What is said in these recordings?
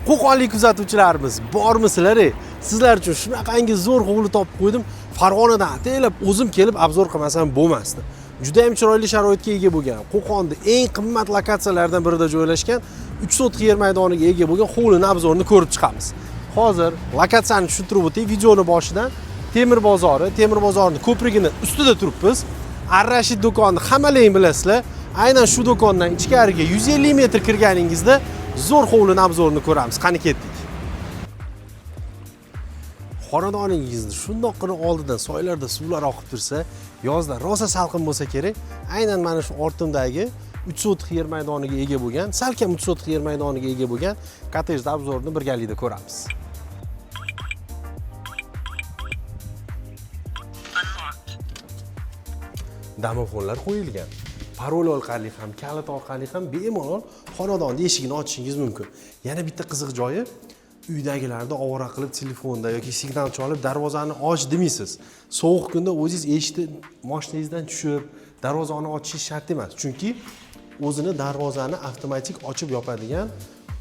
Qo'qonlik kuzatuvchilarimiz, bormisizlar? Ey? Sizlar uchun shunaqangi zo'r hovli topib qo'ydim. Farg'onadan ataylab o'zim kelib обзор qilmasam bo'lmasdi. Juda ham chiroyli sharoitga ega bo'lgan, Qo'qonda eng qimmat lokatsiyalardan birida joylashgan 3 sotix yer maydoniga ega bo'lgan hovlini обзор ini ko'rib chiqamiz. Hozir lokatsiyani tushuntirib o'tay videoni boshidan. Temir bozori, Temir bozorini ko'prigini ustida turibmiz. Ar-Rashid do'konini hammalaring bilasizlar. Aynan shu do'kondan ichkariga 150 metr kirganingizda zo'r hovlini обзор ini ko'ramiz. Qani, ketdik. Xonadoningizni shundoqqina oldidan soylarda suvlar oqib tursa, yozda rosa salqin bo'lsa kerak. Aynan mana shu ortimdagi 3 sotix yer maydoniga ega bo'lgan, salkam 3 sotix yer maydoniga ega bo'lgan kottejni обзор ini birgalikda ko'ramiz. Domofonlar qo'yilgan. Parol orqali ham, kalit orqali ham bemalol xonadonni eshigini ochishingiz mumkin. Yana bitta qiziq joyi, uydagilarni ovora qilib telefonda yoki signal chalib darvozani och demaysiz. Sovuq kunda o'zingiz eshikni moshinangizdan tushib darvozani ochishingiz shart emas, chunki o'zini darvozani avtomatik ochib yopadigan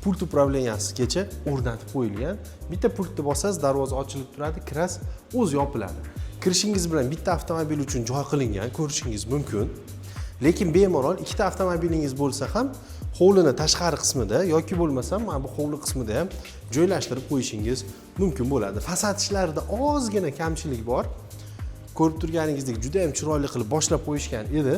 pult управления sigacha o'rnatib qo'yilgan. Bitta pultni bosasiz, darvoza ochilib turadi, kirasiz, o'zi yopiladi. Kirishingiz bilan bitta avtomobil uchun joy qilingan, ko'rishingiz mumkin. Lekin bemalol ikkita avtomobilingiz bo'lsa ham hovlini tashqari qismida yoki bo'lmasam mana bu hovli qismida ham joylashtirib qo'yishingiz mumkin bo'ladi. Fasad ishlarida ozgina kamchilik bor. Ko'rib turganingizdek, juda ham chiroyli qilib boshlab qo'yishgan edi.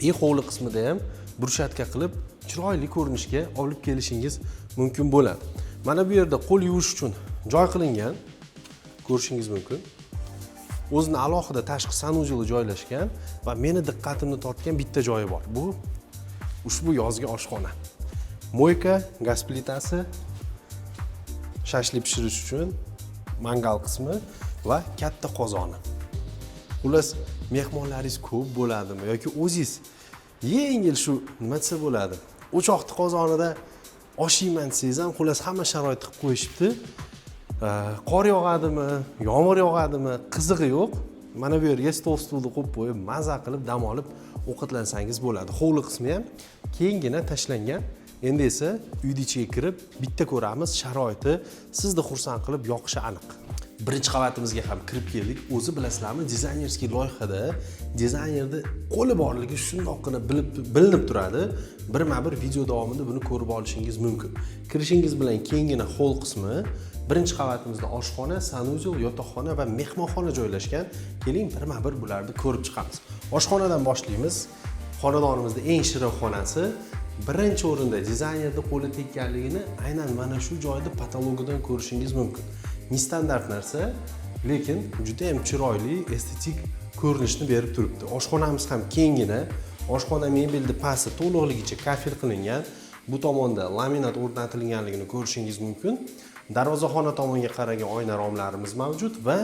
И hovli qismida ham брусчатка qilib chiroyli ko'rinishga olib kelishingiz mumkin bo'ladi. Mana bu yerda qo'l yuvish uchun joy qilingan, ko'rishingiz mumkin. O'zini alohida tashqi санузел i joylashgan va meni diqqatimni tortgan bitta joyi bor. Bu ushbu yozgi oshxona. Мойка, gaz plitasi, shashlik pishirish uchun mangal qismi va katta qozoni. Xullas, mehmonlaringiz ko'p bo'ladimi yoki o'zingiz yengil shu, nima desa bo'ladi, o'choqni qozonida osh yeyman desangiz ham, xullas, hamma sharoit qilib qo'yishibdi. Qor yog'adimi, yomg'ir yog'adimi, qizig'i yo'q. Mana bu yerga stol stulni qo'yib qo'yib, maza qilib dam olib ovqatlansangiz bo'ladi. Hovli qismi ham kenggina tashlangan. Endi esa uyni ichiga kirib bitta ko'ramiz, sharoiti sizni xursand qilib yoqishi aniq. Birinchi qavatimizga ham kirib keldik. O'zi bilasizlarmi, дизайнерский loyihada dizaynerni qo'li borligi shundoqqina bilib bilinib turadi. Birma bir video davomida buni ko'rib olishingiz mumkin. Kirishingiz bilan kenggina xoll qismi, birinchi qavatimizda oshxona, санузел, yotoqxona va mehmonxona joylashgan. Keling, birma bir bularni ko'rib chiqamiz. Oshxonadan boshlaymiz. Xonadonimizda eng shirin xonasi. Birinchi o'rinda dizaynerni qo'li tekkanligini aynan mana shu joyda потолок idan ko'rishingiz mumkin. Нестандартный narsa, lekin juda ham chiroyli estetik ko'rinishni berib turibdi. Oshxonamiz ham kenggina. Oshxona mebelni pasti to'liqligicha kafel qilingan. Bu tomonda laminat o'rnatilganligini ko'rishingiz mumkin. Darvozaxona tomonga qaragan oyna romlarimiz mavjud va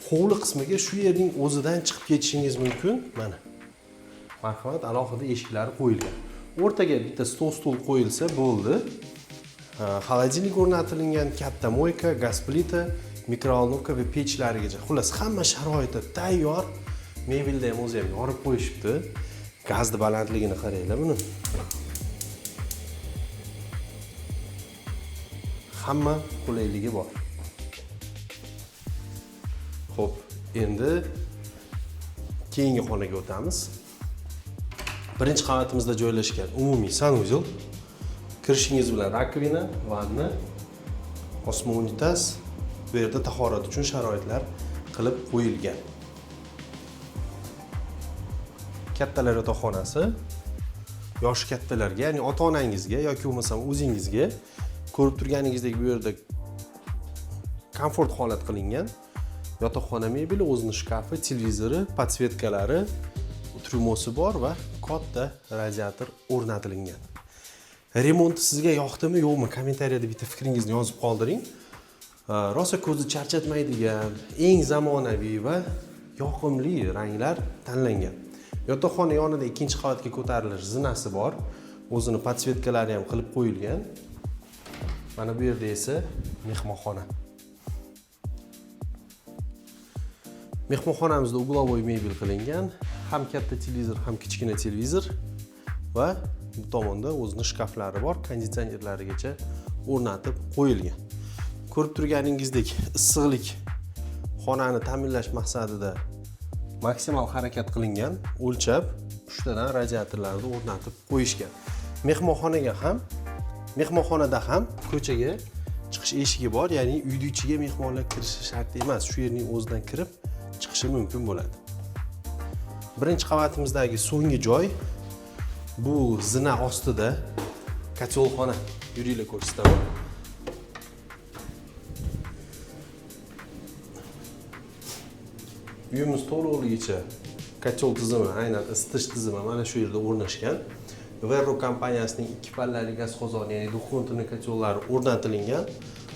hovli qismiga shu yerning o'zidan chiqib ketishingiz mumkin. Mana, marhamat, alohida eshiklari qo'yilgan. O'rtaga bitta stol stul qo'yilsa bo'ldi. Холодильник o'rnatilgan, katta мойка, gaz plita, микроволновка va pechlarigacha, xullas, hamma sharoiti tayyor. Mebelda ham o'zi ham yorib qo'yishibdi. Gazni balandligini qaranglar buni. Hamma qulayligi bor. Xo'p, endi keyingi xonaga o'tamiz. Birinchi qavatimizda joylashgan umumiy санузел. Kirishingiz bilan раковина, vanna, osma unitaz, bu yerda tahorat uchun sharoitlar qilib qo'yilgan. Kattalar yotoqxonasi, yoshi kattalarga, ya'ni ota onangizga yoki bo'lmasam o'zingizga. Ko'rib turganingizdek, bu yerda komfort holat qilingan. Yotoqxona mebeli, o'zini shkafi, televizori, подсветка lari, tryumosi bor va katta radiator o'rnatilgan. Remonti sizga yoqdimi, yo'qmi, kommentariyada bitta fikringizni yozib qoldiring. Rosa ko'zni charchatmaydigan, eng zamonaviy va yoqimli ranglar tanlangan. Yotoqxona yonida ikkinchi qavatga ko'tarilish zinasi bor. O'zini подсветка lari ham qilib qo'yilgan. Mana bu yerda esa mehmonxona. Mehmonxonamizda угловой mebel qilingan, ham katta televizor, ham kichkina televizor va bu tomonda o'zini shkaflari bor, konditsionerlarigacha o'rnatib qo'yilgan. Ko'rib turganingizdek, issiqlik xonani ta'minlash maqsadida maksimal harakat qilingan, o'lchab 3 tadan radiatorlarni o'rnatib qo'yishgan. Mehmonxonada ham ko'chaga chiqish eshigi bor, ya'ni uyni ichiga mehmonlar kirishi shart emas, shu yerning o'zidan kirib chiqishi mumkin bo'ladi. Birinchi qavatimizdagi so'nggi joy bu zina ostida kotelxona. Yuringlar, ko'rsataman. Uyimiz to'liqligicha kotel tizimi, aynan isitish tizimi mana shu yerda o'rnashgan. Verro kompaniyasining 2 pallali gaz qozoni, ya'ni двухконтурный kotellari o'rnatilgan.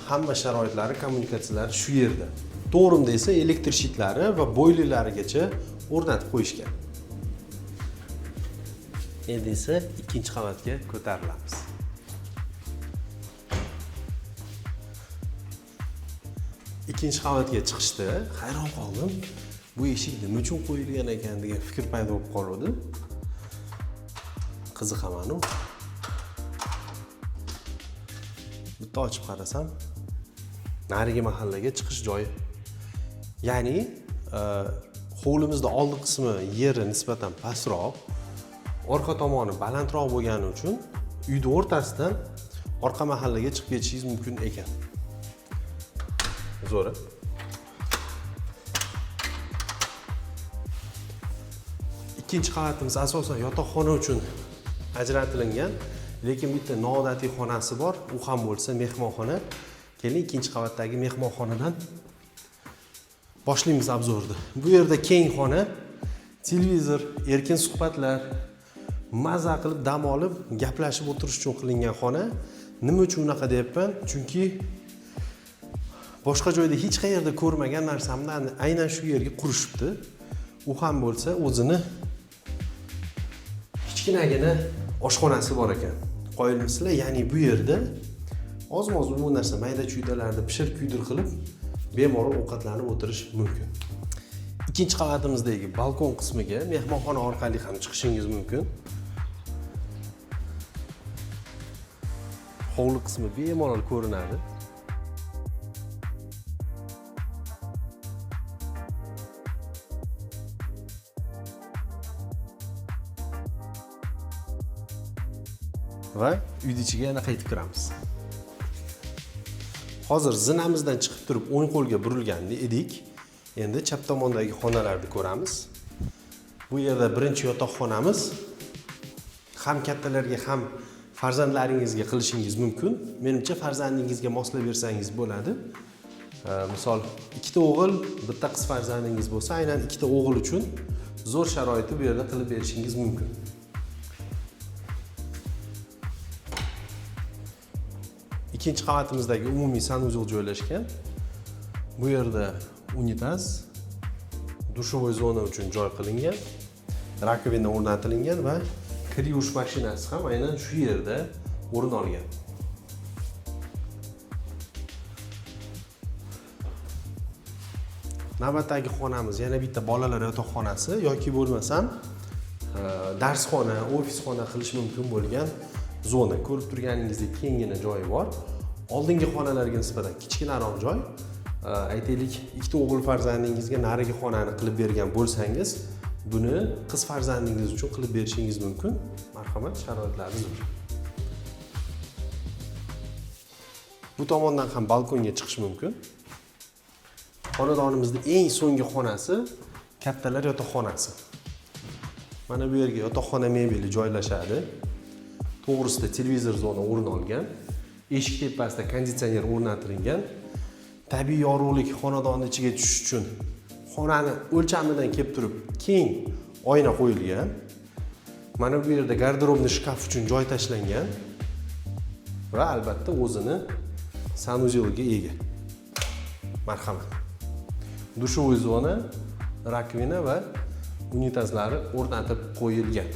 Hamma sharoitlari, kommunikatsiyalari shu yerda. To'g'rimda esa elektr shitlari va boylerlarigacha o'rnatib qo'yishgan. Endi esa ikkinchi qavatga ko'tarilamiz. Ikkinchi qavatga chiqishda hayron qoldim. Bu eshik nima uchun qo'yilgan ekan degan fikr paydo bo'lib qoldi. Qiziqaman-u. Bitta ochib qarasam, narigi mahallaga chiqish joyi. Ya'ni, hovlimizda oldi qismi yeri nisbatan pastroq, orqa tomoni balandroq bo'lgani uchun uyni o'rtasidan orqa mahallaga chiqib ketishingiz mumkin ekan. Zo'ra. Ikkinchi qavatimiz asosan yotoqxona uchun ajratilgan, lekin bitta noodatiy xonasi bor, u ham bo'lsa mehmonxona. Keling, ikkinchi qavatdagi mehmonxonadan boshlaymiz обзор ni. Bu yerda keng xona, televizor, erkin suhbatlar, maza qilib dam olib gaplashib o'tirish uchun qilingan xona. Nima uchun unaqa deyapman? Chunki boshqa joyda hech qayerda ko'rmagan narsamni aynan shu yerga qurishibdi. U ham bo'lsa o'zini kichkinagina oshxonasi bor ekan. Qoyilmisizlar? Ya'ni bu yerda ozmoz bu narsa mayda-chuydalarni pishir kuydir qilib bemalol ovqatlanib o'tirish mumkin. Ikkinchi qavatimizdagi balkon qismiga mehmonxona orqali ham chiqishingiz mumkin. Hovli qismi bemalol ko'rinadi. Va uyni ichiga yana qaytib kiramiz. Hozir zinamizdan chiqib turib o'ng qo'lga burilgan edik. Endi chap tomondagi xonalarni ko'ramiz. Bu yerda birinchi yotoqxonamiz. Ham kattalarga, ham farzandlaringizga qilishingiz mumkin. Menimcha farzandingizga moslab bersangiz bo'ladi. Misol, ikkita o'g'il, bitta qiz farzandingiz bo'lsa, aynan ikkita o'g'il uchun zo'r sharoitni bu yerda qilib berishingiz mumkin. Ikkinchi qavatimizdagi umumiy sanuzel joylashgan. Bu yerda unitaz, dushovoy zona uchun joy qilingan, rakovina o'rnatilgan va kir yuvish mashinasi ham aynan shu yerda o'rin olgan. Navbatdagi xonamiz yana bitta bolalar yotoqxonasi yoki bo'lmasam, darsxona, ofisxona qilish mumkin bo'lgan zona. Ko'rib turganingizdek kenggina joyi bor. Oldingi xonalarga nisbatan kichkinaroq joy. Aytaylik, ikkita o'g'il farzandingizga narigi xonani qilib bergan bo'lsangiz, buni qiz farzandingiz uchun qilib berishingiz mumkin. Marhamat, sharoitlari zo'r. Bu tomondan ham balkonga chiqish mumkin. Xonadonimizning eng so'nggi xonasi kattalar yotoqxonasi. Mana bu yerga yotoqxona mebeli joylashadi. To'g'risida televizor zona o'rin olgan. Eshik tepasida konditsioner o'rnatilgan. Tabiiy yorug'lik xonadonning ichiga tushish uchun xonani o'lchamidan kelib turib keng oyna qo'yilgan. Mana bu yerda garderobni shkaf uchun joy tashlangan va albatta o'zini sanuzeliga ega. Marhamat. Dushovoy zona, rakovina va unitazlari o'rnatib qo'yilgan.